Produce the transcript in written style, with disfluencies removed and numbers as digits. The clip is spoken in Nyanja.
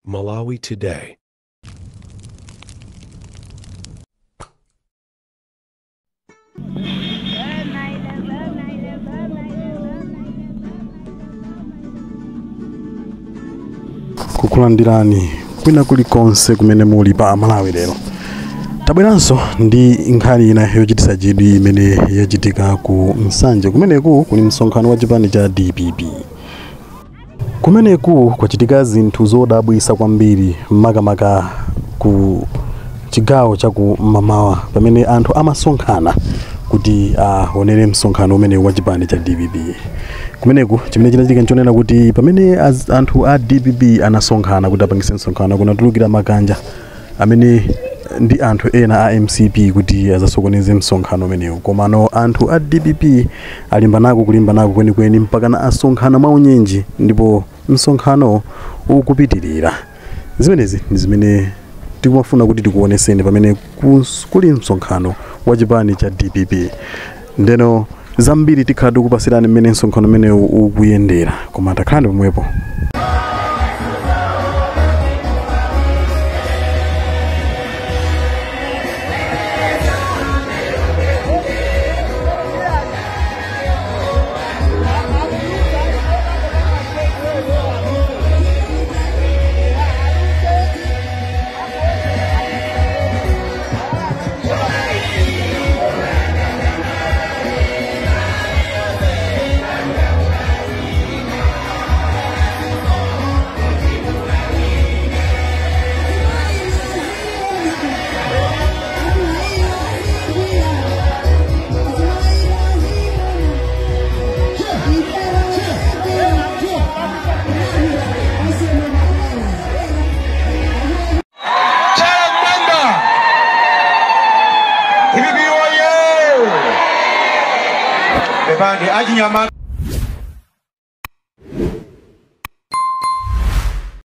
Malawi Today. Kukulandirani kwina kulikonse kumene muli pa Malawi lero. Tabweranso ndi nkhani ina yochititsa chidwi imene yachitika ku Nsanje, kumeneku kuli msonkhano wa chipani cha DPP. Kumeneku kwachitika zinthu zodabwitsa kwambiri, makamaka ku chigawo cha kumamawa pamene anthu amasonkhana kuti aonere msonkhano umene wa chipani cha DPP. Kumeneku chimene chinachitika nchonena kuti pamene anthu a DPP anasonkhana kuti apangise msonkhano, kunatulukira makanja amene ndi anthu ena a MCP kuti azasokoneze msonkhano umenewu. Komano anthu a DPP alimbanako kulimbanako kwenikweni mpakana asonkhana mwaunyinji ndipo msonkhano ukupitirira. Zimenezi ndi zimene tikumafuna kuti tikuoneseni pamene kuli msonkhano wa chipani cha DPP. Ndeno zambiri tikhala tikupasirani mmene msonkhano umenewu ukuyendera, koma takhalani pomwepo. Achinyamata.